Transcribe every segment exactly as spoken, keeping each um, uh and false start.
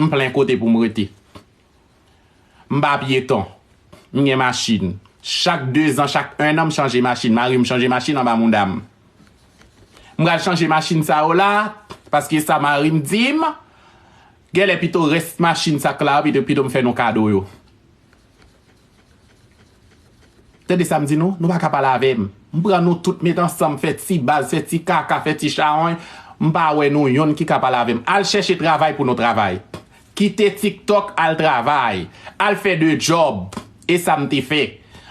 M plen kote pou m rete. M pa pyeton. M gen machin. Chak dezan, chak ennan, m chanje machin. Mari m chanje machin anba mouda m. M pral chanje machin sa yo la, paske sa mari m di m, genlè pito rès machin sa k la yo, pito, pito m fè nou kado yo. Tande sa m di nou, nou pa ka pale avè m. M pran nou tout met ansanm, fè ti baz, fè ti kaka, fè ti chawony. M pa wè nou yonn ki ka pale avè m. Al chèche travay pou nou travay. Kite TikTok, al travay. Al fè de djòb. E sa m te fè.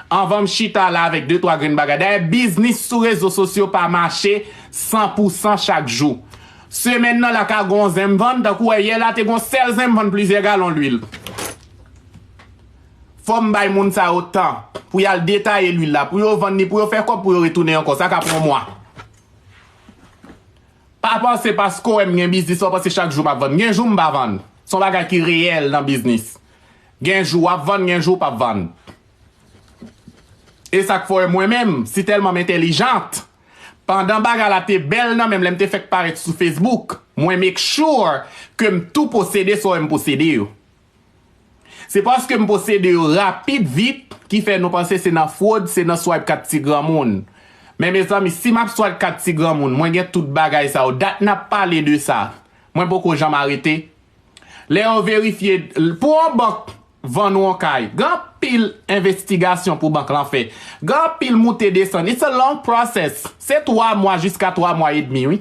Anvan m chita la avèk de twa grenn bagay. Dayè, biznis sou rezo sosyo pa mache san pou san chak jou. Semèn nan la ka gon zen m vann, tankou wè yè la te gon sèl zen m vann plizyè galon lwil. Fò m bay moun sa yo tan pou y al detaye lwil la, pou yo vann li, pou yo fè kòb, pou yo retounen ankò. Sa ka pran mwa. Pa panse paske w wè m gen biznis, w panse chak jou m ap vann. Gen jou m pa vann. Se yon bagay ki reyèl nan biznis. Gen jou w ap vann, gen jou w p ap vann. E sa k fè w wè mwen menm, si tèlman m entèlijant, pandan bagay la te bèl nan men m, lè m te fèk parèt sou Facebook, mwen make sure ke m tou posede sa w wè m posede yo. Se paske m posede yo rapid, vit, ki fè nou panse se nan fwod, se nan swipe kat ti granmoun. Men mezanmi, si m ap swipe kat ti granmoun, mwen gen tout bagay sa yo. Dat n ap pale de sa. Mwen poko janm arete. Lè yo verifye, pou yon bank vann ou yon kay, gen anpil envestigasyon pou bank lan fè. Gen anpil moute desann. It's a long process. Se twa mwa jiska twa mwa edmi, wi.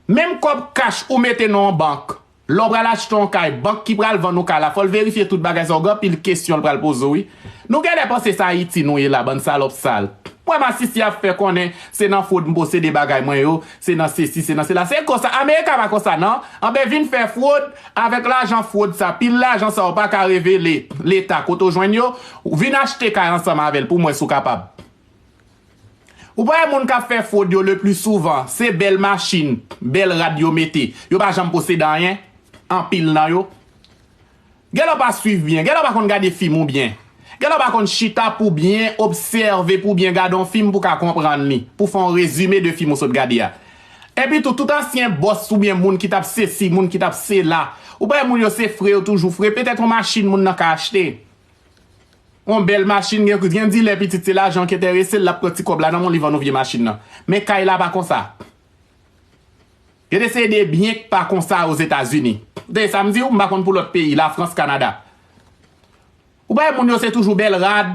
Menm kòb kach ou mete nan yon bank, lè w pral achte yon kay, bank ki pral vann ou kay la, fò l verifye tout bagay sa yo, gen anpil kesyon l pral poze w, wi. Nou genlè panse se Ayiti nou ye la, bann salòp sal. Mwen masisi ap fè konnen se nan fwod m posede bagay mwen yo, se nan sesi, se nan sela. Se konsa, Amerika pa konsa non. Anben vin fè fwod avèk lajan fwod sa, pil lajan sa w pa ka revele Leta kote w jwenn yo, vin achte kay ansanm avè l pou m wè si w kapab. Ou pa wè moun k ap fè fwod yo le pli souvan, se bèl machin, bèl rad yo mete. Yo pa janm posede anyen, anpil nan yo. Genlè w pa swiv byen, genlè w pa konn gade fim ou byen. Genlè w pa konn chita pou byen obsève, pou byen gade yon fim pou ka konprann li, pou fè yon rezime de fim ou sot gade a. Epi tou, tout ansyen bòs oubyen moun ki t ap sesi, moun ki t ap sela, ou pa wè moun yo se fre, yo toujou fre, petèt yon machin moun nan ka achte. Yon bèl machin, gen, gen dilè pitit, se lajan ki enterese l, l ap pran ti kòb la nan men w, li vann ou vye machin nan. Men kay la pa konsa. Yo te sede byen k pa konsa Ozetazini. Tande sa m di w, m pa konn pou lòt peyi, Lafrans, Kanada. Ou pa wè moun yo se toujou bèl rad,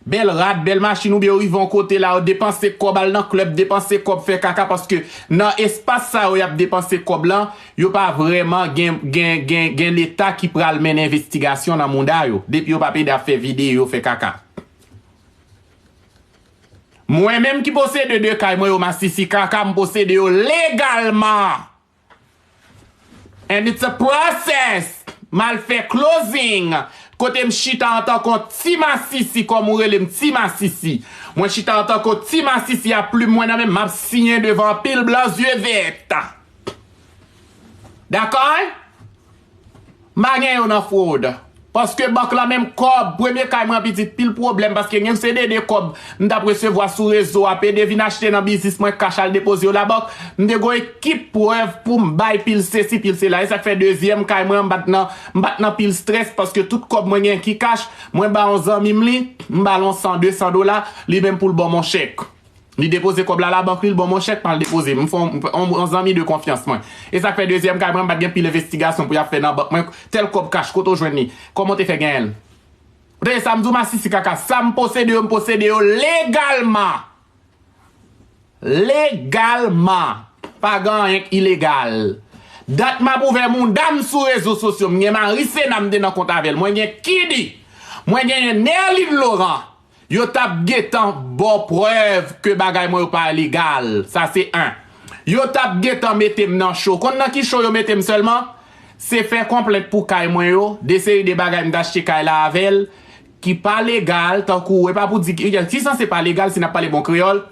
bèl rad, bèl machin, oubyen yo rive yon kote la, yo depanse kòb, al nan klèb, depanse kòb, fè kaka, paske nan espas sa yo y ap depanse kòb lan, yo pa vrèman gen, gen, gen, gen Leta ki pral mennen envestigasyon nan mouda yo, depi yo p ap ede ap fè videyo, fè kaka. Mwen menm ki posede de kay mwen yo, masisi kaka, m posede yo legalman. And it's a process. M al fè closing. Kote m chita antanke yon ti masisi, kòm ou rele m ti masisi. Mwen chita antanke yon ti masisi a plim mwen nan men m, m ap siyen devan anpil blan zye vèt. Dakò? M pa gen yo nan fwod. Paske bank lan menm kòb, premye kay mwen pitit, pil pwoblèm, paske gen se de de kòb m t ap resevwa sou rezo a, pede vin achte nan biznis mwen kach al depoze yo labank. M te gon ekip prèv pou m bay pil sesi, pil sela. E sa k fè dezyèm kay mwen, m pa t nan, m pa t nan pil strès, paske tout kòb mwen gen ki kach, mwen ba yon zanmi m li, m ba l yon san, de san dola, li menm pou l ban m yon chèk. Li depoze kòb la labank li, l ban m yon chèk, pa l depoze. M fè yon, yon, yon zanmi de konfyans mwen. E sa k fè dezyèm kay mwen, m pa t gen pil envestigasyon pou y ap fè nan bank mwen. Tèl kòb kach, kote w jwenn li? Kòman w te fè genyen l? Ou tande sa m di w, masisi kaka, sa m posede yo, m posede yo legalman. Legalman. Pa gen anyen k ilegal. Dat m ap ouvè mouda m sou rezo sosyo, m gen Marisena m te nan kont avè l. Mwen gen Kidi. Mwen genyen Nerline Laurent. Yo t ap gentan ba w prèv ke bagay mwen yo pa legal. Sa se en. Yo t ap gentan mete m nan cho. Konn nan ki cho yo mete m sèlman? Se fè konplent pou kay mwen yo, de seri de bagay m t achte kay la avè l, ki pa legal, tankou, e pa pou di ki, ki sanse pa legal si n ap pale bon kreyòl,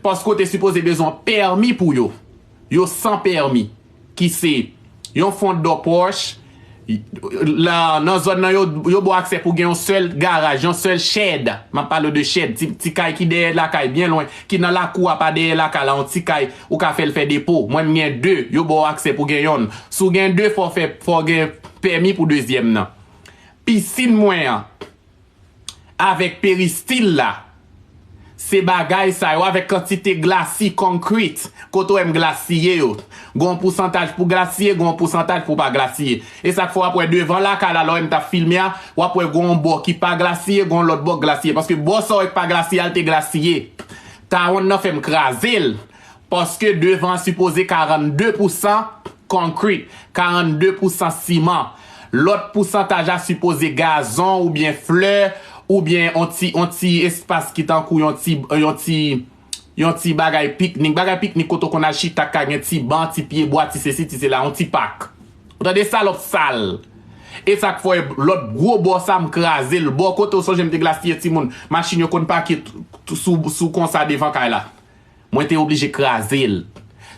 paske w te sipoze bezwen pèmi pou yo. Yo san pèmi, ki se yon fondò pòch, La, nan zòn nan, yo, yo ba w aksè pou gen yon sèl garaj, yon sèl shed. M ap pale w de shed, ti, ti kay ki dèyè lakay, byen lwen, ki nan lakou a, pa dèyè lakay la, yon ti kay, ou ka fè l fè depo. Mwen, m gen de, yo ba w aksè pou gen yonn. Si w gen de, fò w fè, fò w gen pèmi pou dezyèm nan. Pisin mwen an, avèk peristil la, se bagay sa yo, avèk kantite glasi, concrete, kote w wè m glasiye yo. Gen yon pousantaj pou glasiye, gen yon pousantaj pou pa glasiye. E sa k fè w ap wè devan lakay la, lè w wè m t ap filme a, w ap wè gen yon bò ki pa glasiye, gen yon lòt bò k glasiye. Paske bò sa w wè k pa glasiye a, l te glasiye. Tawonn nan fè m kraze l. Paske devan an sipoze karannde pousan concrete, karannde pousan siman. Lòt pousantaj la sipoze gazon oubyen flè, oubyen yon ti, yon ti espas ki tankou yon ti, yon ti, yon ti bagay piknik. Bagay piknik kote w konn al chita, ka gen ti ban, ti pye bwa, ti sesi, ti sela, yon ti pak. Ou tande, salòp sal. E sa k fè lòt gwo bò sa m kraze l. Bò kote w sonje m te glasiye timoun. Machin yo konn pake t-, t-, sou, sou konsa devan kay la. Mwen te oblije kraze l.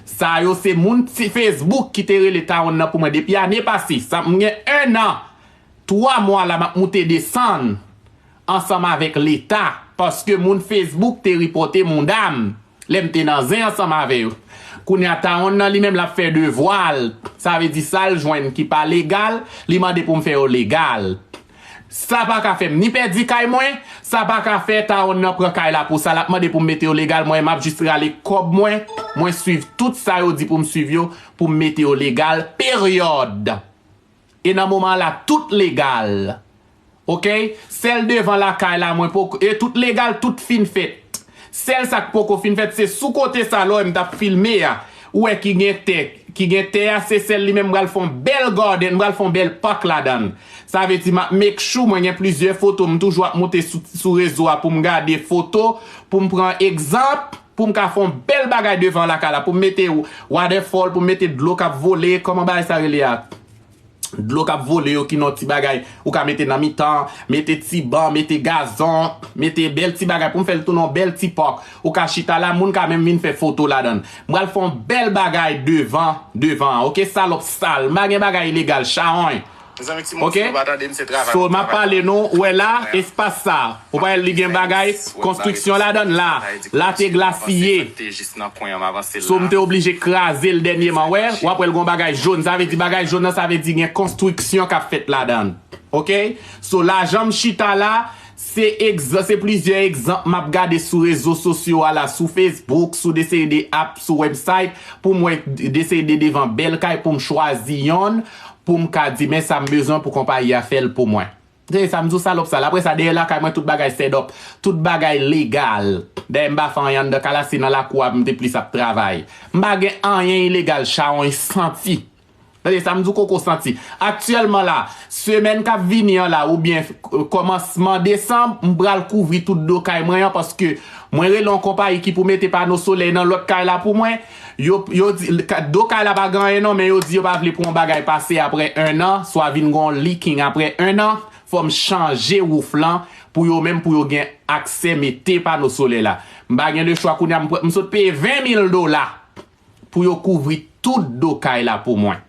Sa yo se moun ti Facebook ki te rele Tawonn nan pou mwen depi ane pase. Sa, m gen en an, twa mwa la m ap moute desann ansanm avèk Leta, paske moun Facebook te ripòte mouda m lè m te nan zen ansanm avè yo. Kounye a, Tawonn nan li menm l ap fè devwa l. Sa vle di sa l jwenn ki pa legal, li mande pou m fè yo legal. Sa pa ka fè m ni pèdi kay mwen, sa pa ka fè Tawonn nan pran kay la pou sa, l ap mande pou m mete yo legal, mwen, m ap jis rale kòb mwen, mwen swiv tout sa yo di pou m swiv yo, pou m mete yo legal, peryòd. E nan moman la, tout legal. Oke? Sèl devan lakay la, mwen poko, e tout legal, tout fin fèt. Sèl sa k poko fin fèt, se sou kote sa lò m t ap filme a. Ou wè ki gen tè, ki gen tè a, se sèl li menm m pral fè yon bèl garden, m pral fè yon bèl pak ladan l. Sa vle di m ap make sure mwen gen plizyè foto, m toujou ap moute sou, sou rezo a pou m gade foto, pou m pran egzanp, pou m ka fè yon bèl bagay devan lakay la, pou m mete waterfall, pou m mete dlo k ap vole, kòman bagay sa rele a? Dlo k ap vole yo ki nan ti bagay, ou ka mete nan mitan, mete ti ban, mete gazon, mete bèl ti bagay pou m fè l tounen yon bèl ti park. Ou ka chita la, moun ka menm vin fè foto ladan l. M pral fè yon bèl bagay devan, devan an, oke? Salòp sal, m pa gen bagay ilegal, chawony. Oke? So, m ap pale nou, ou wè la, espas sa. Ou pa wè li gen bagay konstriksyon ladan l la. La te glasiye. So, m te oblije kraze l dènyèman. Wè, w ap wè l gon bagay jòn. Sa vle di bagay jòn nan, sa vle di gen konstriksyon k ap fèt ladan l. Oke? So, lajan m chita la, se egzan-, se plizyè egzanp m ap gade sou rezo sosyo a la, sou Facebook, sou de seri de app, sou website, pou m wè de seri de devan bèl kay, pou m chwazi yonn, pou m ka di, men sa m bezwen pou konpayi a fè l pou mwen. Tande sa m di w, salòp sal. Apre sa, dèyè lakay mwen, tout bagay set up. Tout bagay legal. Dayè, m pa fè anyen anndan kay la, se nan lakou a m te plis ap travay. M pa gen anyen ilegal, chawony santi. Tande sa m di w, koko santi. Aktyèlman la, semèn k ap vini an la, oubyen, eh, kòmansman desanm, m pral kouvri tout do kay mwen an, paske mwen rele yon konpayi ki pou mete pano solèy nan lòt kay la pou mwen. Yo, yo di, ka-, do kay la pa gen anyen non, men yo di yo pa vle pou yon bagay pase apre en an, swa vin gon leaking apre en an, fò m chanje wouf lan pou yo menm, pou yo gen aksè mete pano solèy la. M pa gen lechwa kounye a, m pran, m sot peye ven mil dola pou yo kouvri tout do kay la pou mwen.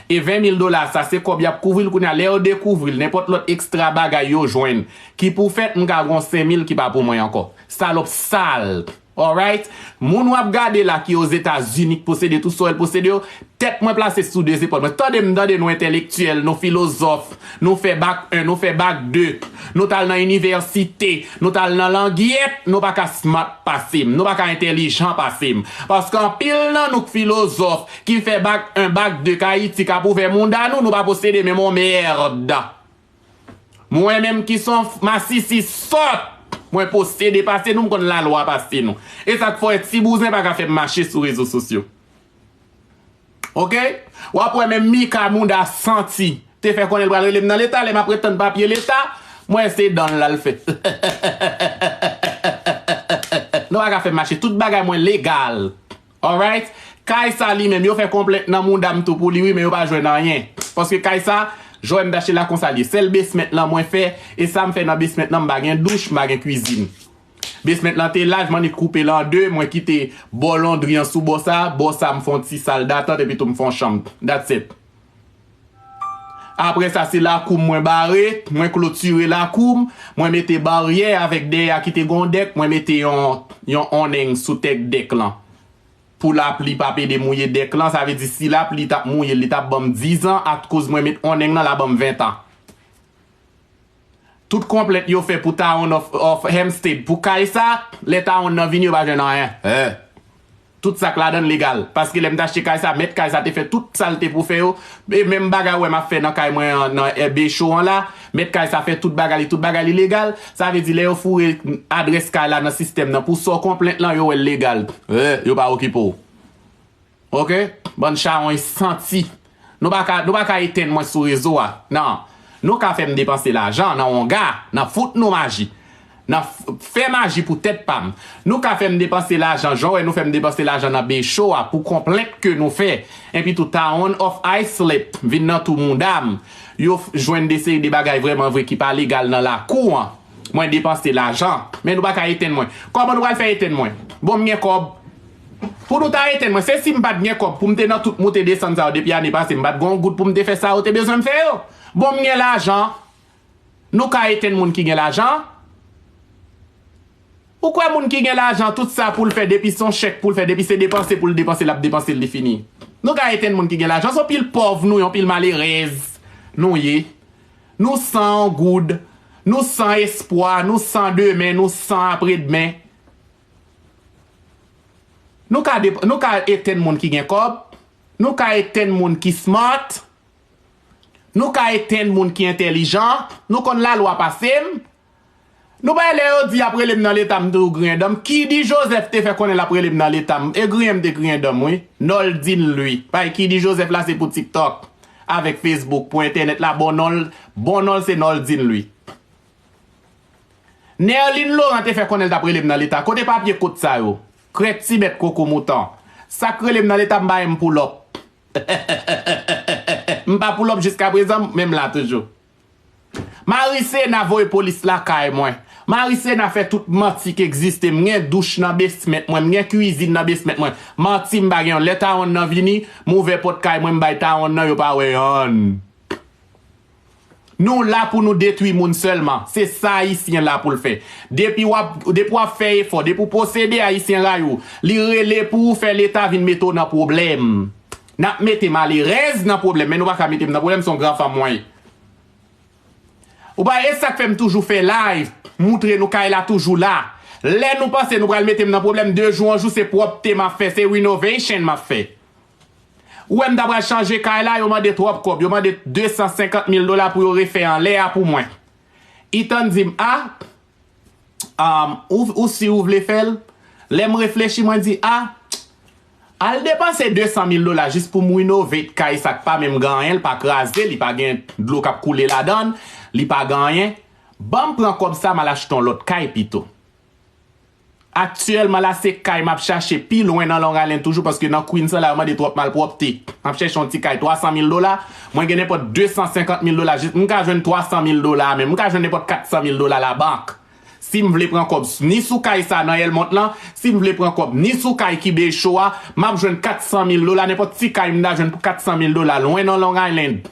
E ven mil dola sa, se kòb y ap kouvri l kounye a. Lè yo dekouvri l, nenpòt lòt ekstra bagay yo jwenn ki pou fèt, m ka gen yon senk mil ki pa pou mwen ankò. Salòp sal. Alright? Moun w ap gade la ki Ozetazini, k posede tout sa w wè l posede yo, tèt mwen plase sou de zepòl mwen. Tande m, tande nou entèlektyèl, nou filozòf, nou fè bak en, nou fè bak de, nou t al nan inivèsite, nou t al nan langyèt, nou pa ka smart pase m, nou pa ka entèlijan pase m. Paske anpil nan nou k filozòf, ki fè bak en, bak de k Ayiti, k ap ouvè mouda nou, nou pa posede menm yon mèd. Mwen menm ki se yon f-, masisi sòt, mwen posede pase nou, m konn lalwa pase nou. E sa k fè ti bouzen pa ka fè m mache sou rezo sosyo. Oke? W ap wè menm Mika mouda santi. Te fè konnen l pral rele m nan leta, lè m ap ret tann papye leta, mwen se dan l l al fè. Nou pa ka fè m mache. Tout bagay mwen legal. Alright? Kay sa li menm, yo fè konplent nan mouda m tou pou li wi, men yo pa jwenn anyen. Paske kay sa, jan m t achte l la konsa li ye. Sèl basement lan mwen fè, e sa m fè nan basement lan, m pa gen douch, m pa gen kwizin. Basement lan te laj, m annik koupe l an de, mwen kite bò londri an sou bò sa, bò sa m fè yon ti sal datant, epi tou m fè yon chanm. That's it. Apre sa, se lakou m mwen bare, mwen klotire lakou m, mwen mete baryè avèk dèyè a ki te gen yon dèk, mwen mete yon, yon awning sou tèt dèk lan. Pou lapli pa pede mouye dèk lan, sa vle di si lapli t ap mouye l, li t ap ban m diz an, akoz mwen met awning lan, l a ban m ven an. Tout konplent yo fè pou Town of, of Hempstead. Pou kay sa, lè Town nan vini, yo pa jwenn anyen. Tout sa k ladan l legal. Paske lè m t achte kay sa, mèt kay sa te fè tout sa l te pou fè yo. E menm bagay ou wè m ap fè nan kay mwen an, nan, eh, Bechoo an la, mèt kay sa fè tout bagay li, tout bagay li legal. Sa vle di lè yo foure adrès kay la nan sistèm nan, pou sa w konplent lan, yo wè l legal. Yo pa okipe w. Oke? Bann chawony santi. Nou pa ka, nou pa ka etenn mwen sou rezo a. Non. Nou ka fè m depanse lajan nan wonga, nan fout nou maji, nan f-, fè maji pou tèt pa m. Nou ka fè m depanse lajan, jan w wè nou fè m depanse lajan nan Bechoo a pou konplent ke nou fè. Epi tou Town of Islip vin nan tou mouda m. Yo f-, jwenn de seri de bagay vrèman vre ki pa legal nan lakou an. Mwen depanse lajan. Men nou pa ka etenn mwen. Kòman nou pral fè etenn mwen? Bon, m gen kòb. Pou nou ta etenn mwen, se si m pa t gen kòb pou m te nan tout moute desann sa yo depi ane pase, m pa t gen yon goud pou m te fè sa yo te bezwen m fè yo. Bon, m gen lajan. Nou ka etenn moun ki gen lajan? Ou kwè moun ki gen lajan, tout sa pou l fè, depi se yon chèk pou l fè, depi se depanse pou l depanse, l ap depanse l, li fini? Nou ka etenn moun ki gen lajan? Se yon pil pòv nou ye, yon pil malerèz nou ye. Nou san yon goud, nou san espwa, nou san demen, nou san apredmen. Nou ka dep-, nou ka etenn moun ki gen kòb, nou ka etenn moun ki smart, nou ka etenn moun ki entèlijan, nou konn lalwa pase m. Nou bay lè yo di y ap rele m nan leta m toujou griyen dan m. Kidi Joseph te fè konnen l ap rele m nan leta m. E griyen m te griyen dan m, wi. Noldin Louis. Bay Kidi Joseph la se pou TikTok avèk Facebook, pou entènèt la, bon non l, bon non l se Noldin Louis. Nerline Laurent te fè konnen l t ap rele m nan leta. Kote papye kot sa yo? Krèt ti bèt koko mouton. Sa k rele m nan leta m pa menm pull up. M pa pull up jiska prezan, men m la toujou. Marisena voye polis lakay mwen. Marisena fè tout manti k egziste. M gen douch nan basement mwen, m gen kwizin nan basement mwen. Manti m pa gen yon. Lè Town nan vini, m ouvè pòt kay mwen, m bay Town nan, yo pa wè yonn. Nou la pou nou detwi moun sèlman. Se sa Ayisyen la pou l fè. Depi w ap, depi w ap fè efò, depi w posede Ayisyen rayi w, li rele pou ou fè leta vin mete w nan pwoblèm. N ap mete malerèz nan pwoblèm, men nou pa ka mete m nan pwoblèm, se yon gran fanm mwen ye. Ou pa, e sa k fè m toujou fè live, moutre nou kay la toujou la. Lè nou panse nou pral mete m nan pwoblèm, de jou an jou, se pwòpte m ap fè, se renovation m ap fè. Ou wè m ta pral chanje kay la, yo mande twòp kòb, yo mande de san senkant mil dola pou yo refè anlè a pou mwen. Ethan di m, a, um, ou, ou si ou vle fè l? Lè m reflechi, mwen di, a, al depanse de san mil dola jis pou m renovate kay sa k pa menm gen anyen, l pa kraze, li pa gen dlo k ap koule ladan l, li pa gen anyen. Ban m pran kòb sa, m al achte yon lòt kay pito. Aktyèlman la, se kay m ap chache pi lwen nan Long Island toujou, paske nan Queens la, yo mande twòp malpwòpte. M ap chèche yon ti kay twa san mil dola, mwen gen nenpòt de san senkant mil dola, jis, m ka jwenn twa san mil dola a menm, m ka jwenn nenpòt kat san mil dola labank. Si m vle pran kòb ni sou kay sa nan Elmont lan, si m vle pran kòb ni sou kay ki Bechoo a, m ap jwenn kat san mil dola, nenpòt ti kay m ta jwenn pou kat san mil dola, lwen nan Long Island.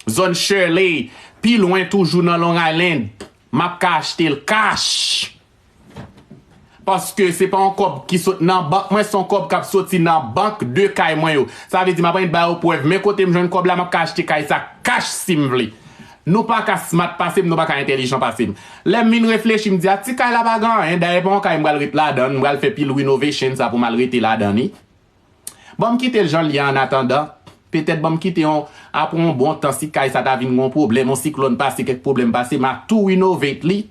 Zòn Shirley, pi lwen toujou nan Long Island, m ap ka achte l cash. Paske se pa yon kòb ki sot nan bank mwen, se yon kòb k ap soti nan bank de kay mwen yo. Sa vle di m ap annik ba yo prèv, men kote m jwenn kòb la, m ap ka achte kay sa cash si m vle. Nou pa ka smart pase m, nou pa ka entèlijan pase m. Lè m vin reflechi, m di, a, ti kay la pa gen anyen, dayè pa yon kay m pral ret ladan l, m pral fè pil renovation sa pou m al rete ladan li. Ban m kite l jan l ye an atandan. Petèt ban m kite yon, apre yon bon tan, si kay sa ta vin gen yon pwoblèm, yon siklòn pase, kèk pwoblèm pase, m a tou renovate li.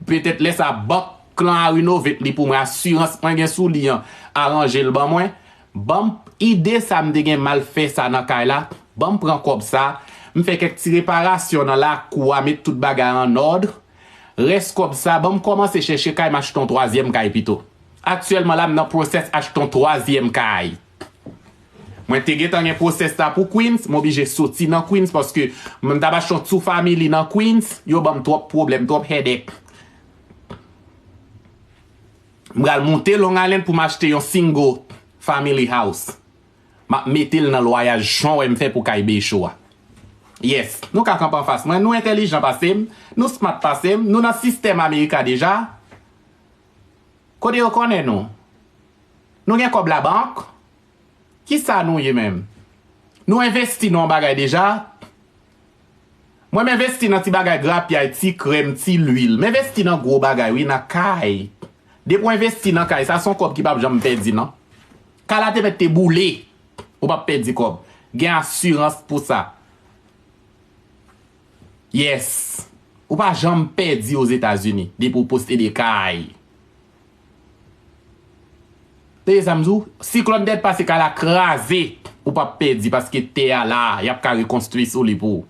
Petèt lè sa bank lan a renovate li pou mwen, asirans mwen gen sou li an, aranje l ban mwen. Ban m ide sa m te gen m al fè sa nan kay la. Ban m pran kòb sa. M fè kèk ti reparasyon nan lakou a, met tout bagay annòd. Rès kòb sa, ban m kòmanse chèche kay, m achte yon twazyèm kay pito. Aktyèlman la, m nan process achte yon twazyèm kay. Mwen te gentan gen process sa pou Queens, m oblije soti nan Queens paske m t ap achte yon two family nan Queens, yo ban m twòp pwoblèm, twòp headache. M pral monte Long Island pou m achte yon single family house. M ap mete l nan lwayaj jan w wè m fè pou kay Bechoo a. Yes, nou ka kanpe anfas mwen. Nou entèlijan pase m, nou smart pase m, nou nan sistèm Amerika deja. Kote yo konnen nou? Nou gen kòb labank? Kisa nou ye menm? Nou envesti nan yon bagay deja? Mwen, m envesti nan ti bagay grapyay, ti krèm, ti lwil. M envesti nan gwo bagay, wi, nan kay. Depi w envesti nan kay, sa se yon kòb ki p ap janm pèdi, non. Kay la te mèt te boule, ou p ap pèdi kòb. Gen asirans pou sa. Yes. Ou pa janm pèdi Ozetazini depi w posede kay. Tande sa m di w, siklòn tèt pase kay la kraze, ou p ap pèdi paske tè a la, y ap ka rekonstwi sou li pou ou.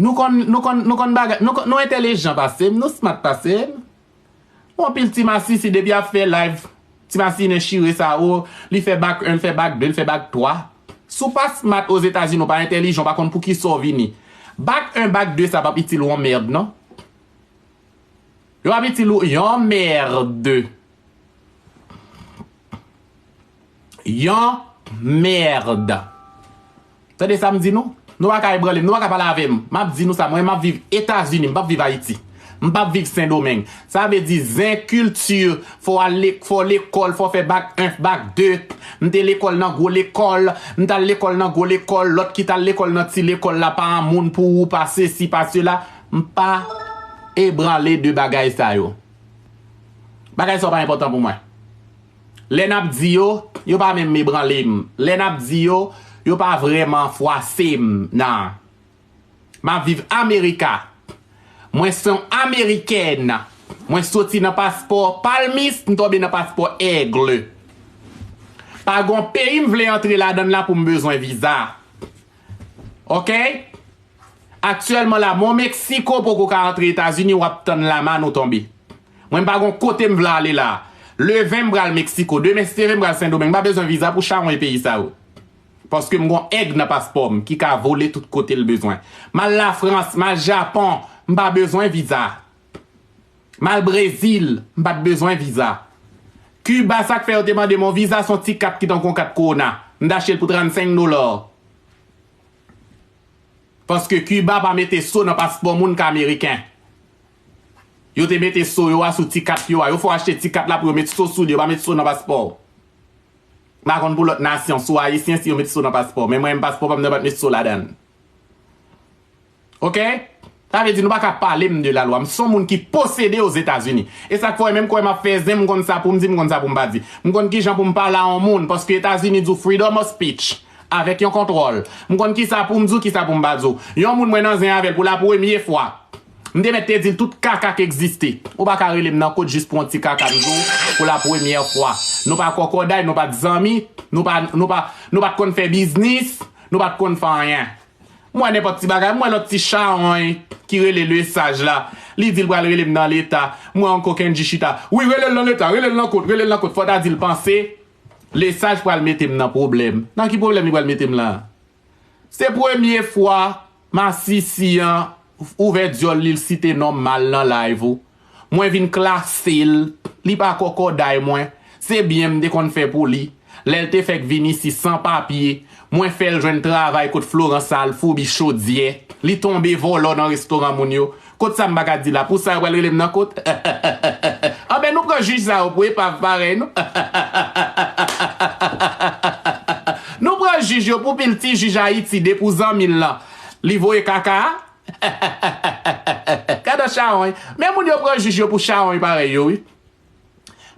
Nou konn, nou konn, nou konn bagay, nou konn, nou entèlijan pase m, nou smart pase m. Yon pil ti masisi depi ap fè live, ti masinen chire sa o, li fè bak en, li fè bak de, li fè bak twa. Si w pa smart Ozetazini, w pa entèlijan, w pa konn poukisa w vini. Bak en, bak de sa p ap itil w yon mèd, non. Yo p ap itil w yon mèd. Yon mèd. Tande sa m di nou? Nou pa ka ebranle m, nou pa ka pale avè m. M ap di nou sa, mwen m ap viv Etazini, m p ap viv Ayiti. M p ap viv Sendomeng. Sa vle di zen kilti, fò w al lek-, fò w lekòl, fò w fè bak en, bak de. M te lekòl nan gwo lekòl, m t al lekòl nan gwo lekòl, lòt ki t al lekòl nan ti lekòl la pa yon moun pou ou, pa sesi, pa sela. M pa ebranle de bagay sa yo. Bagay sa yo pa enpòtan pou mwen. Lè n ap di yo, yo pa menm ebranle m. Lè n ap di yo, yo pa vrèman fwase m nan. M ap viv Amerika. Mwen se yon Amerikèn. Mwen soti nan paspò palmis, m tonbe nan paspò aigle. Pa gon peyi m vle antre ladan l la pou m bezwen viza. Oke? Aktyèlman la, mon Meksiko poko ka antre Etazini, w ap tann lama nou tonbe. Mwen m pa gon kote m vle ale la. Le ven m pral Meksiko, demen si Dye vle m pral Sendomeng. M pa bezwen viza pou chawony peyi sa yo. Paske m gon èg nan paspò m ki ka vole tout kote l bezwen. M al Lafrans, m al Japon, m pa bezwen viza. M al Brezil, m pa t bezwen viza. Kiba, sa k fè yo te mande m yon viza, se yon ti kat ki tankou yon kat kowona. M t achte l pou trannsenk dola. Paske Kiba pa mete so nan paspò moun k ameriken. Yo te mete so yo a sou ti kat yo a. Yo fè w achte ti kat la pou yo met so sou li, yo pa met so nan paspò w. M pa konn pou lòt nasyon, si w ayisyen, si yo met so nan paspò w. Men mwen menm paspò pa m nan pa t met so ladan l. Oke? Sa vle di nou pa ka pale m de lalwa. M se yon moun ki posede Ozetazini. E sa k fè w menm kwè m ap fè zen, m konn sa pou m di, m konn sa pou m pa di. M konn kijan pou m pale a yon moun, paske Etazini di w freedom of speech. Avèk yon kontwòl. M konn kisa pou m di w, kisa pou m pa di w. Yon moun mwen nan zen avè l pou la premye fwa. M te mèt te di l tout kaka k egziste. Ou pa ka rele m nan kot jis pou yon ti kaka m di w pou la premyè fwa. Nou pa kòkòday, nou pa t zanmi, nou pa, nou pa, nou pa t konn fè biznis, nou pa t konn fè anyen. M wè nenpòt ti bagay, m wè lòt ti chawony ki rele Lesaj la. Li di l pral rele m nan leta. M wè yon kokenn ji chita. Wi, rele l nan leta, rele l nan kot, rele l nan kot. Fò w ta di l panse Lesaj pral mete m nan pwoblèm. Nan ki pwoblèm li pral mete m la? Se premye fwa masisi an ouvè dyòl li, l site non m mal nan live ou. Mwen vin klase l, li pa kòkòday mwen. Se byen m te konn fè pou li. Lè l te fèk vin isi san papye, mwen fè l jwenn travay kot Florence al foubi chodyè. Li tonbe vòlò nan restoran moun yo. Kot sa m pa ka di la? Pou sa yo pral rele m nan kot? Anben, nou pran jij sa yo pou epav parèy nou. Nou pran jij yo pou pil ti jij Ayiti depi w zanmi l lan. Li voye kaka a? Gad yon chawony. Men moun yo pran jij yo pou chawony parèy yo, wi.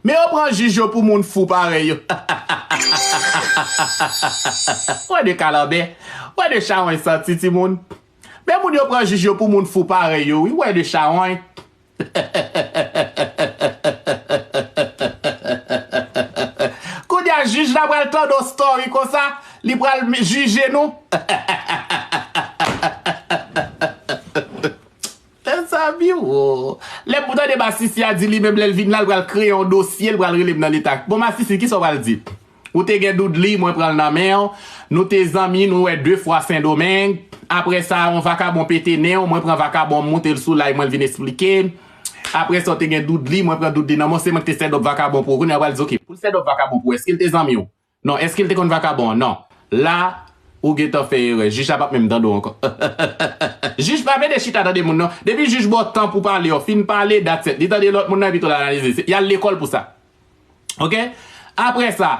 Men yo pran jij yo pou moun fou parèy yo. Wè de kalanbè. Wè de chawony santi timoun. Men moun yo pran jij yo pou moun fou parèy yo, wi. Wè de chawony. Kounye a, jij la pral tande yon story konsa, li pral jije nou. Mezanmi, wo. Lè m tande masisi a di li menm lè l vin la, l pral kreye yon dosye, l pral rele m nan leta. Bon, masisi, kisa w pral di? Ou te gen Doudli, mwen pran l nan men w. Nou te zanmi, nou wè de fwa Sendomeng. Apre sa, yon vakabon pete nen w, mwen pran vakabon m, moute l sou live, mwen l vin esplike. Apre sa, w te gen Doudli, mwen pran Doudli nan men w, se mwen ki te sèdòp vakabon pou ou. Kounye a, w pral di, oke, pou l sèdòp vakabon pou ou, èske l te zanmi w? Non. Èske l te konn vakabon an? Non. La, Ou gentan fè erè. Jij la p ap menm tande w ankò. Jij pa pede chita tande moun non. Depi jij ba w tan pou pale, w fin pale, that's it. Li tande lòt moun nan epi tou l analize. Se- Y al lekòl pou sa. Oke? Apre sa,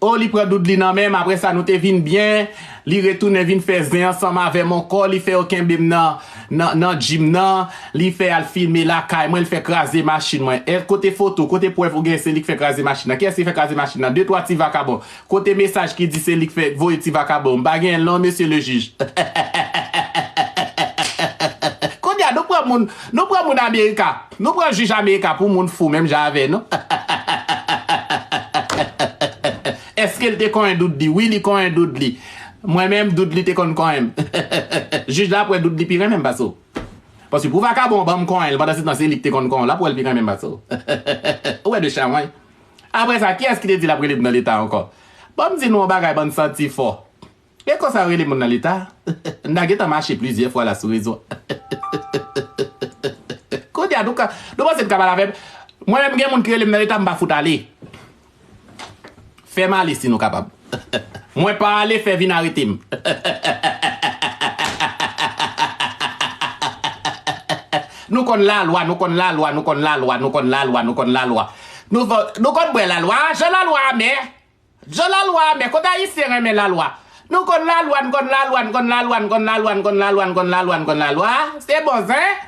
o, li pran Doudly nan men m. Apre sa, nou te vin byen. Li retounen vin fè zen ansanm avè m ankò. Li fè yo kenbe m nan, nan, nan gym nan. Li fè al filme lakay mwen. Li fè kraze machin mwen. E kote foto, kote prèv ou gen se li k fè kraze machin nan? Kiyès ki fè kraze machin nan? De twa ti vakabon. Kote mesaj ki di se li k fè voye ti vakabon? M pa gen l non, mesye le jij. Kounye a, nou pran moun, nou pran moun Amerika. Nou pran jij Amerika pou moun fou, menm jan avè nou. Èske l te konyen Doudly? Wi, li konyen Doudly. Mwen menm, Doudly te konn konyen m. Jij la ap wè Doudly pi renmen m pase w. Paske pou vakabon ban m konyen l, pandan se tan se li ki te konn konyen w, l ap wè l pi renmen m pase w. Ou wè de chawony. Apre sa, kiyès ki te di l ap rele m nan leta ankò? Ban m di nou yon bagay, bann santi fò. E konsa yo rele moun nan leta? M ta gentan mache plizyè fwa la sou rezo. Kounye a, nou ka, nou panse m ka pale avè m? Mwen menm gen moun ki rele m nan leta, m pa fout ale. Fè m ale si nou kapab. Mwen pa ale, fè vin arete m. Nou konn lalwa, nou konn lalwa, nou konn lalwa, nou konn lalwa, nou konn lalwa. Nou, fò- nou konn bwè lalwa, jan lalwa amè. Jan lalwa amè, kote ayisyen renmen lalwa. Nou konn lalwa, n konn lalwa, n konn lalwa, n konn lalwa, n konn lalwa, n konn lalwa, n konn lalwa, n konn lalwa. Se bon zen.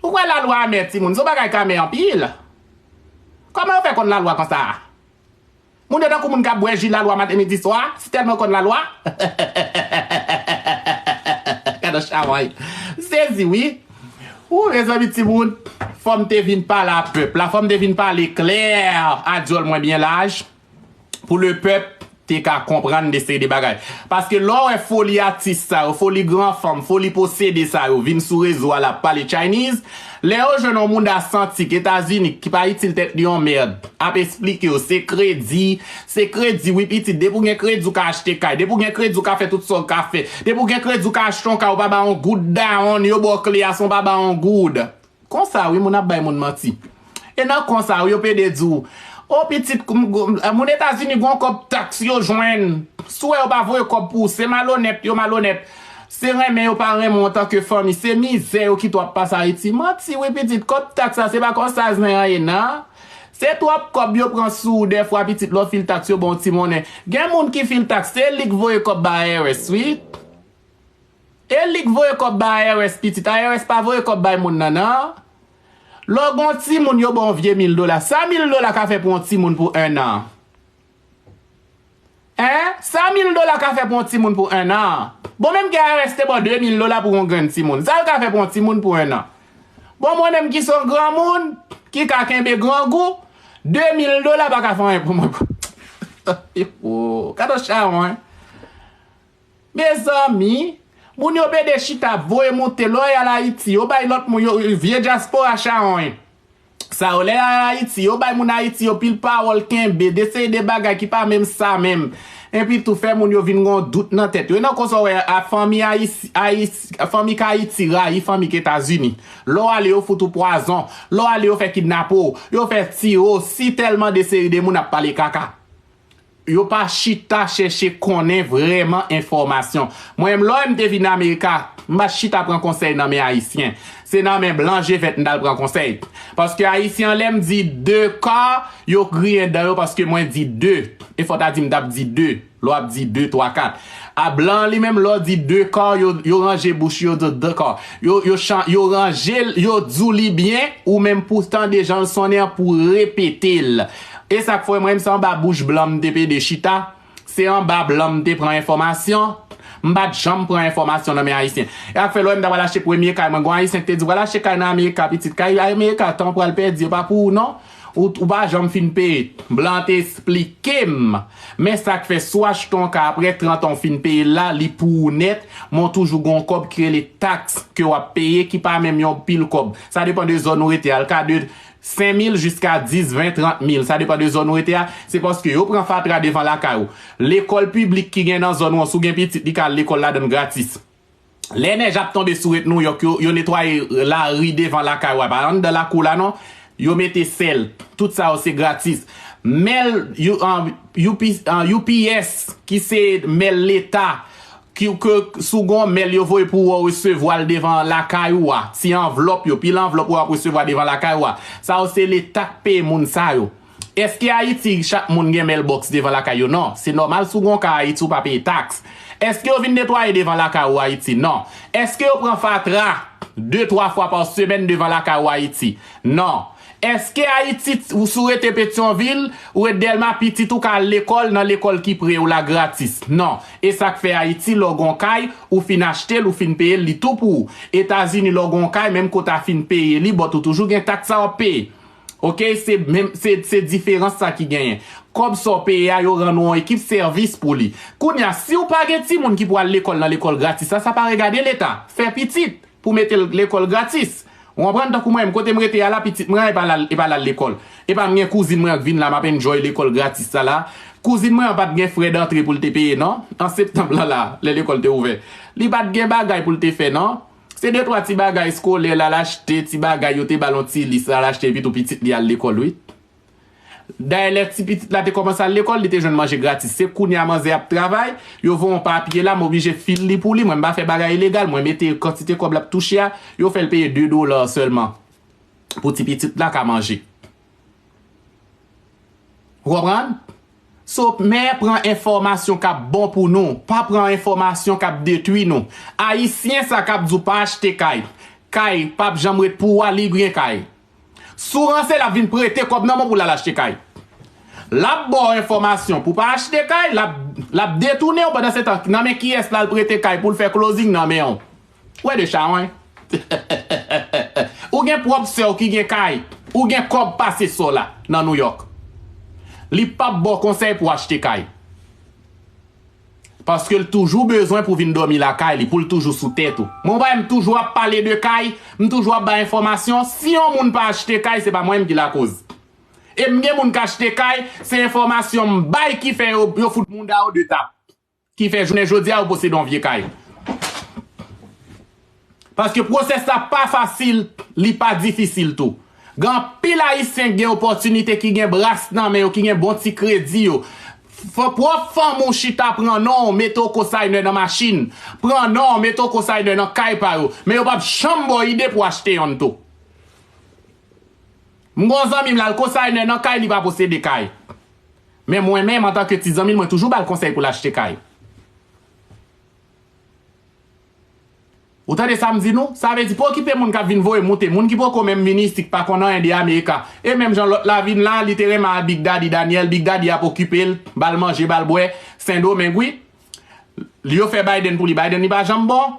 Ou kwè lalwa amè timoun, se yon bagay k amè anpil. Kòman yo fè konn lalwa konsa? Moun yo tankou moun k ap bwè ji lalwa maten midi swa, si tèlman yo konn lalwa. Gade yon chawony. Sezi wi. Ou mezanmi timoun, fò m te vin pale a pèp la, fò m te vin pale klè a dyòl mwen byen laj. Pou le pèp te ka konprann de seri de bagay. Paske lè w wè foli atis sa yo, foli gran fanm, foli posede sa yo vin sou rezo a l ap pale Chinese, lè yo jwenn yon moun da santi k Etazini ki pa itil tèt li yon mèd ap esplike yo se kredi, se kredi wi pitit, depi w gen kredi w ka achte kay, depi w gen kredi w ka fè tout sa w ka fè, depi w gen kredi w ka achte yon kay ou pa ba yon goud dawonn, yo ba w kle a san w pa ba yon goud. Konsa wi moun ap bay moun manti. E nan konsa wi yo pede di w, o pitit, moun Etazini gon kòb taks yo jwenn. Si w wè yo pa voye kòb pou ou, se malonèt yo malonèt. Se renmen yo pa renmen w antanke fanmi, se mizè yo kite w ap pase Ayiti. Manti wi pitit, kòb taks la se pa konsa zen an ye nan. Se twòp kòb yo pran sou ou dèfwa pitit lè w fil taks yo ba w ti monnen. Gen moun ki fil taks se li k voye kòb ba I R S wi. E li k voye kòb ba I R S pitit, I R S pa voye kòb bay moun nan nan. Lè w gen yon timoun yo ba w yon vye mil dola, sa mil dola ka fè pou yon timoun pou en an? Hein? Sa mil dola ka fè pou yon timoun pou en an? Bon menm ke I R S te ba w de mil dola pou yon grenn timoun, sa l ka fè pou yon timoun pou en an? Bon mwen menm ki se yon granmoun, ki ka kenbe grangou, de mil dola pa ka fè anyen pou mwen. Gade yon chawony. Mezanmi, moun yo pede chita ap voye moute lè w al Ayiti, yo bay lòt moun yo, vye dyaspora chawony. Sa yo lè al Ayiti, yo bay moun Ayiti yo pil pawòl kenbe, de seri de bagay ki pa menm sa menm. Epi tou fè moun yo vin gen yon dout nan tèt yo. E nan konsa w wè a fanmi Ayiti, Ayiti, fanmi k Ayiti rayi fanmi k Etazini. Lè w ale yo fout ou pwazon, lè w ale yo fè kidnape w, yo fè tire w, si tèlman de seri de moun ap pale kaka. Yo pa chita chèche konnen vrèman enfòmasyon. Mwen menm lè m te vin Amerika, m pa t chita pran konsèy nan men ayisyen. Se nan men blan je vèt m t al pran konsèy. Paske ayisyen an lè m di de ka, yo griyen dan yo paske mwen di de. E fò w ta di m t ap di de. Lè w ap di de, twa, kat. A blan an li menm lè w di de ka, yo, yo ranje bouch yo di de ka. Yo, yo, chan, yo ranje l, yo di w li byen, ou menm pou w tande jan l sonnen an pou w repete l. E sa k fè mwen menm se anba bouch blan m te pede chita, se anba blan m te pran enfòmasyon, m pa t janm pran enfòmasyon nan men ayisyen. E sa k fè lè w wè m ta pral achte premye kay mwen, gen yon ayisyen ki te di w pral achte kay nan Amerika pitit, kay Amerika tan w pral pèdi, yo pa pou ou non. Ou, ou pa janm fin peye. Blan an te esplike m. Men sa k fè si w achte yon kay aprè trant an w fin peye l la, li pou ou nèt, men w toujou gen yon kòb ki rele taks ke w ap peye ki pa menm yon pil kòb. Sa depann de zòn ou rete a, l ka de senk mil jiska dis, ven, trant mil. Sa depann de zòn ou rete a. Se paske yo pran fatra devan lakay ou. Lekòl piblik ki gen nan zòn ou an, si w gen pitit, li ka al lekòl ladan l gratis. Lè nèj ap tonbe sou ret Nouyòk, yo, yo netwaye lari devan lakay ou a. Pa anndan lakou la non. Yo mete sèl. Tout sa yo se gratis. Mèl, U- an, U P, an, U P S, ki se mèl leta, ki, ke, si w gen yon mèl yo voye pou ou, w resevwa l devan lakay ou a. Ti anvlòp yo, pil anvlòp ou ap resevwa devan lakay ou a. Sa yo se leta k peye moun sa yo. Èske Ayiti, chak moun gen mailbox devan lakay yo? Non. Se nòmal, si w gen yon kay Ayiti, ou pa peye taks. Èske yo vin netwaye devan lakay ou Ayiti? Non. Èske yo pran fatra de, twa fwa pa semèn devan lakay ou Ayiti? Non. Èske Ayiti, ou si w rete Petyonvil, ou ret Dèlma, pitit ou ka al lekòl nan lekòl ki pre w la gratis? Non. E sa k fè Ayiti, lè w gen yon kay, ou fin achte l, ou fin peye l, li tou pou ou. Etazini, lè w gen yon kay, menm kote w fin peye li, but ou toujou gen taks sa w ap peye. Oke, se menm, se, se diferans sa ki genyen. Kòb sa w peye a, yo rann ou yon ekip sèvis pou li. Kounye a, si w pa gen timoun ki pou al lekòl nan lekòl gratis la, sa pa regade leta. Fè pitit pou mete l lekòl gratis. Ou konprann? Tankou mwen menm, kote m rete a la, pitit mwen an, e pa l al, e pa l al lekòl. E pa m gen kouzin mwen an k vin la, m ap enjoy lekòl gratis sa la. Kouzin mwen an pa t gen frè dantre pou l te peye, non. An septanm lan la, lè lekòl te ouvè. Li pa t gen bagay pou l te fè, non. Se de twa ti bagay eskolè l al achte, ti bagay yo te ba l yon ti lis l al achte, epi tou pitit li al lekòl, wi. Dayè, lè ti pitit la te kòmanse al lekòl, li te jwenn manje gratis. Se kounye a manzè ap travay, yo voye yon papye la, m oblije fil li pou li. Mwen, m pa fè bagay ilegal, mwen mete kantite kòb l ap touche a, yo fè l peye de dola sèlman pou ti pitit la ka manje. Ou konprann? So, men pran enfòmasyon k ap bon pou nou, pa pran enfòmasyon k ap detwi nou. Ayisyen sa k ap di w pa achte kay, kay p ap janm ret pou ou a, li gen kay. Si w ranse, l ap vin prete kòb nan men w pou l al achte kay. L ap ba w enfòmasyon pou w pa achte kay, l ap, l ap detounen w pandan se tan. Nan men kiyès l al prete kay pou l fè closing nan men w? Wè de chawony. Ou gen pwòp sè w ki gen kay, ou gen kòb pase sè w la nan Nouyòk. Li p ap ba w konsèy pou w achte kay. Paske l toujou bezwen pou vin dòmi lakay li, pou l toujou sou tèt ou. Mwen, w pa wè m toujou ap pale de kay, m toujou ap bay enfòmasyon. Si yon moun pa achte kay, se pa mwen menm ki lakoz. E m gen moun k achte kay, se enfòmasyon m bay ki fè yo, yo fout mouda yo de tap. Ki fè jounen jodi a yo posede yon vye kay. Paske pwosès la pa fasil, li pa difisil tou. Gen anpil Ayisyen ki gen opòtinite, ki gen bras nan men yo, ki gen bon ti kredi yo. Fò pwòp fanmi w chita pran non w, mete w cosigner nan machin, pran non w, mete w cosigner nan kay pa yo. Men yo p ap janm ba w ide pou w achte yonn tou. M gen yon zanmi m la, l cosigner nan kay, li pa posede kay. Men mwen menm, antanke ti zanmi l, mwen toujou ba l konsèy pou l achte kay. Ou tande sa m di nou? Sa vle di, pa okipe moun k ap vin voye moute, moun ki poko menm vin isit, k pa konn anyen de Amerika. E menm jan lòt la vin la, li te renmen al Big Daddy Daniel, Big Daddy ap okipe l, ba l manje, ba l bwè, Sendomeng wi. Yo fè Biden pou li, Biden li pa janm bon.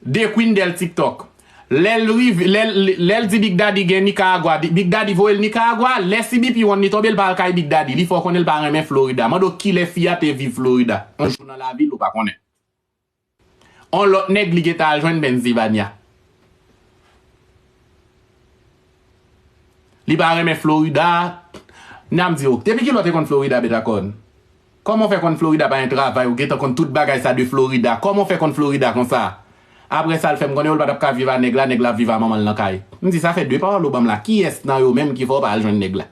The Queen del TikTok. Lè l rive, lè l, lè l di Big Daddy gen Nicaragua, Big Daddy voye l Nicaragua, lè C B P One li tonbe, l pa al kay Big Daddy. Li fè w konnen l pa renmen Florida. Mande w kilè fi a te viv Florida. Yon jou nan lavi l, ou pa konnen. On lòt nèg li gentan al jwenn Pennsylvania. Li pa renmen Florida. N a m di w, depi kilè w te konn Florida, Betakòn? Kòman w fè konn Florida pa gen travay, ou gentan konn tout bagay sa de Florida? Kòman w fè konn Florida konsa? Apre sa, l fè m konnen yo, l pa t ap ka viv a nèg la, nèg la ap viv a manman l nan kay. M di, sa fè de pawòl ou ban m la. Kiyès nan yo menm ki fè w pa al jwenn nèg la?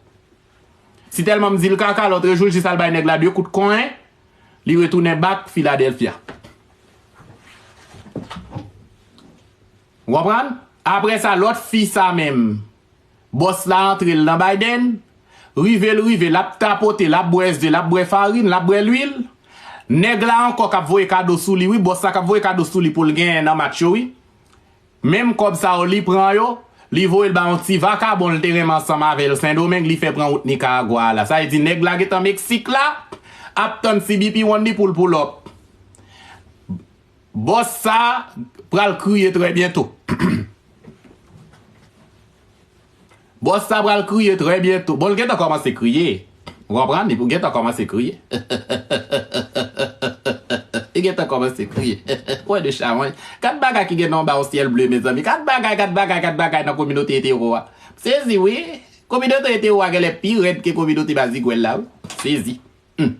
Si tèlman m di l kaka, lòtrejou, l jis al bay nèg la de kout konyen, li retounen back Philadelphia. Ou konprann? Apre sa, lòt fi sa menm, bòs la antre l nan Biden, rive l rive, l ap tapote, l ap bwè ze, l ap bwè farin, l ap bwè lwil. Nèg la ankò k ap voye kado sou li, wi, bòs la k ap voye kado sou li pou l genyen nan match yo, wi. Menm kòb sa yo li pran yo, li voye l ba yon ti vakabon l te renmen ansanm avè l Sendomeng, li fè pran wout Nicaragua a la. Sa vle di nèg la gentan Meksik la, ap tann C B P One li pou l pull up. Bòs sa pral kriye trè byento. Bòs sa pral kriye trè byento. Bon, l gentan kòmanse kriye. Ou konprann? Li pou gentan kòmanse kriye. Li gentan kòmanse kriye. Wè de chawony. Gad bagay ki gen nan yon ba yon syèl ble, mezanmi. Gad bagay, gad bagay, gad bagay nan kominote etero a. Sezi, wi. Kominote etero a genlè pi rèd ke kominote bazigwèl la, wi. Sezi. Hmm.